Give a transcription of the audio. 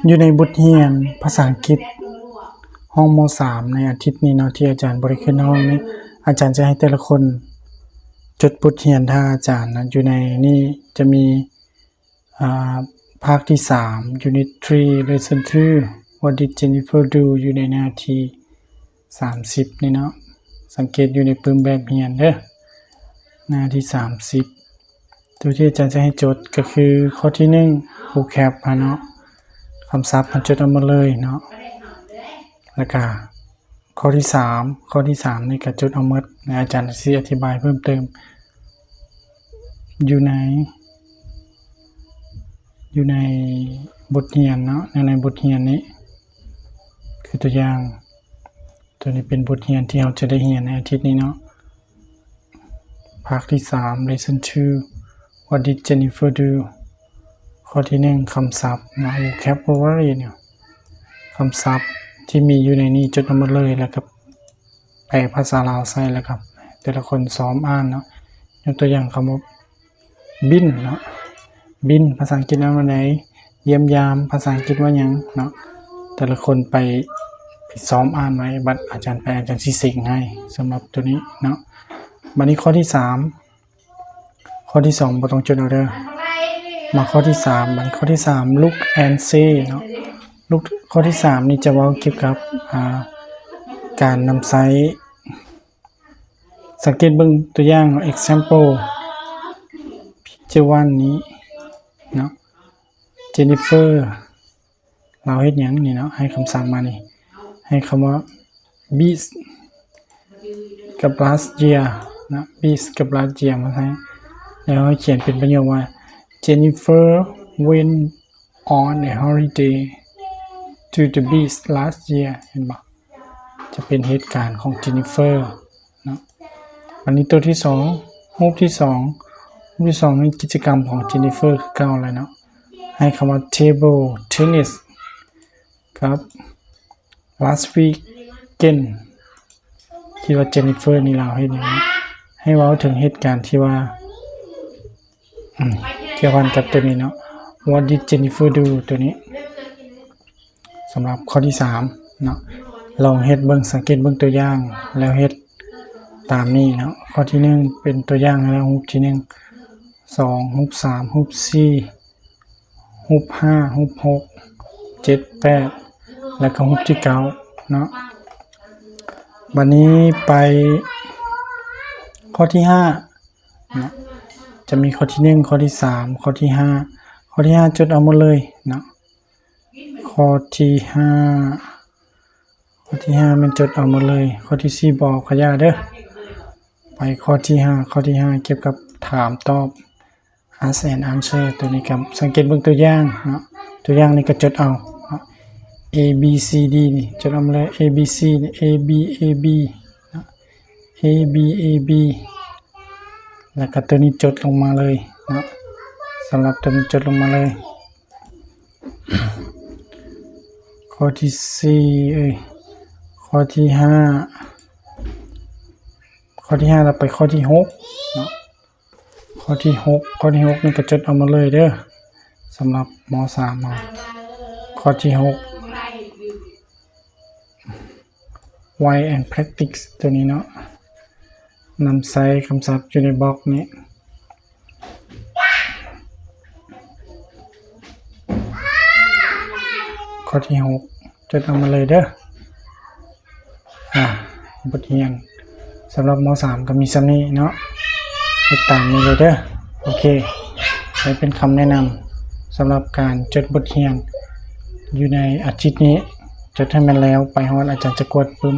ຢູ່ໃນບົດຮຽນພາສາອັງກິດຫ້ອງ ມໍສາມ ໃນອາທິດນີ້ເນາະ ທີ່ອາຈານບໍ່ໄດ້ຂຶ້ນຫ້ອງນີ້ ອາຈານຈະໃຫ້ແຕ່ລະຄົນຈົດບົດຮຽນທ່າອາຈານເນາະ. ຢູ່ໃນນີ້ຈະມີ ອາ ພາກທີສາມ Unit three Lesson two What did Jennifer do? ຢູ່ໃນໜ້າທີ ສາມສິບນີ້ເນາະ ສັງເກດຢູ່ໃນປຶ້ມແບບຮຽນເດີ້ ໜ້າທີສາມສິບ. ໂຕທີ່ອາຈານຈະໃຫ້ຈົດກໍຄືຂໍ້ທີໜຶ່ງ vocab ຫັ້ນເນາະ ຄຳສັບຫັ້ນຈົດເອົາໝົດເລີຍເນາະ. ແລ້ວກະຂໍ້ທີສາມ ຂໍ້ທີສາມນີ້ກໍຈົດເອົາໝົດ ແລະ ອາຈານຊິອະທິບາຍເພີ່ມເຕີມ ຢູ່ໃນ ຢູ່ໃນບົດຮຽນເນາະ ໃນ ໃນບົດຮຽນນີ້ ຄືຕົວຢ່າງ ໂຕນີ້ເປັນບົດຮຽນທີ່ເຮົາຈະໄດ້ຮຽນໃນອາທິດນີ້ເນາະ ພາກທີສາມ Lesson two What did Jennifer do? ຂໍ້ທີໜຶ່ງ ຄຳສັບເນາະ vocabulary ເນາະ ຄຳສັບທີ່ມີຢູ່ໃນນີ້ຈົດເອົາໝົດເລີຍ ແລ້ວກໍແປພາສາລາວໃສ່ ແລ້ວກໍແຕ່ລະຄົນຊ້ອມອ່ານເນາະ. ຍົກຕົວຢ່າງຄຳວ່າ ບິນເນາະ ບິນ ພາສາອັງກິດວ່າແນວໃດ? ຢ້ຽມຢາມ ພາສາອັງກິດວ່າຫຍັງເນາະ? ແຕ່ລະຄົນໄປ ໄປຊ້ອມອ່ານໄວ້ ບັດອາຈານໄປ ອາຈານຊິເສັງໃຫ້ ສຳລັບໂຕນີ້ເນາະ. ບັດນີ້ຂໍ້ທີສາມ ຂໍ້ທີສອງບໍ່ຕ້ອງຈົດເອົາເດີ້ ມາຂໍ້ທີສາມ ບັດນີ້ຂໍ້ທີສາມ look and say ເນາະ look ຂໍ້ທີສາມນີ້ຈະເວົ້າກ່ຽວກັບ ອາ ການນຳໃຊ້ ສັງເກດເບິ່ງຕົວຢ່າງເນາະ example picture one ນີ້ເນາະ Jennifer ລາວເຮັດຫຍັງນີ້ເນາະ ໃຫ້ຄຳສັບມານີ້ ໃຫ້ຄຳວ່າ beach ກັບ last year ເນາະ beach ກັບ last year ມາໃຫ້ ແລ້ວເຮົາຂຽນເປັນປະໂຫຍກວ່າ Jennifer went on a holiday to the beach last year ເຫັນບໍ່? ຈະເປັນເຫດການຂອງ Jennifer ເນາະ. ບັດນີ້ໂຕທີສອງ ຮູບທີສອງ ຮູບທີສອງນີ້ກິດຈະກຳຂອງ Jennifer ຄືເກົ່າແຫຼະເນາະ ໃຫ້ຄຳວ່າ table tennis ກັບ last weekend ຄິດວ່າ Jennifer ນີ້ລາວເຮັດຫຍັງ ໃຫ້ເວົ້າເຖິງເຫດການທີ່ວ່າ ອືມ ກ່ຽວພັນກັບໂຕນີ້ເນາະ What did Jennifer do? ໂຕນີ້ ສຳລັບຂໍ້ທີສາມເນາະ ລອງເຮັດເບິ່ງ ສັງເກດເບິ່ງຕົວຢ່າງ ແລ້ວເຮັດຕາມນີ້ເນາະ. ຂໍ້ທີໜຶ່ງເປັນຕົວຢ່າງໃຫ້ແລ້ວ ຮູບທີໜຶ່ງ ສອງ ຮູບສາມ ຮູບສີ່ ຮູບຫ້າ ຮູບຫົກ ເຈັດ ແປດ ແລ້ວກໍຮູບທີເກົ້າເນາະ. ບັດນີ້ໄປຂໍ້ທີຫ້າເນາະ ຈະມີຂໍ້ທີໜຶ່ງ ຂໍ້ທີສາມ ຂໍ້ທີຫ້າ ຂໍ້ທີຫ້າຈົດເອົາໝົດເລີຍເນາະ. ຂໍ້ທີຫ້າ ຂໍ້ທີຫ້າແມ່ນຈົດເອົາໝົດເລີຍ ຂໍ້ທີສີ່ບໍ່ເອົາ ຂະຢ່າເດີ້. ໄປຂໍ້ທີຫ້າ ຂໍ້ທີຫ້າກ່ຽວກັບຖາມຕອບ ask and answer ໂຕນີ້ກໍສັງເກດເບິ່ງຕົວຢ່າງເນາະ ຕົວຢ່າງນີ້ກໍຈົດເອົາເນາະ A B C D ນີ້ຈົດເອົາມາເລີຍ A B C ນີ້ A B A B ເນາະ A B A B ແລ້ວກໍໂຕນີ້ຈົດລົງມາເລີຍເນາະ ສຳລັບໂຕນີ້ຈົດລົງມາເລີຍ. ຂໍ້ທີສີ່ ເອີຍ ຂໍ້ທີຫ້າ ຂໍ້ທີຫ້າ ແລ້ວໄປຂໍ້ທີຫົກເນາະ ຂໍ້ທີຫົກ ຂໍ້ທີຫົກນີ້ກໍຈົດເອົາມາເລີຍເດີ້ ສຳລັບ ມໍສາມ ເຮົາ ຂໍ້ທີຫົກ Write and practice ໂຕນີ້ເນາະ ນຳໃຊ້ຄຳສັບຢູ່ໃນບລັອກນີ້ ຂໍ້ທີຫົກ ຈົດເອົາມາເລີຍເດີ້. ອ່າ ບົດຮຽນສຳລັບ ມໍສາມ ກໍມີສ່ຳນີ້ເນາະ ເຮັດຕາມນີ້ເລີຍເດີ້. ໂອເຄ ໄວ້ເປັນຄຳແນະນຳສຳລັບການຈົດບົດຮຽນຢູ່ໃນອາທິດນີ້ ຈົດໃຫ້ແມ່ນແລ້ວ ໄປຮອດອາຈານຈະກວດປຶ້ມ.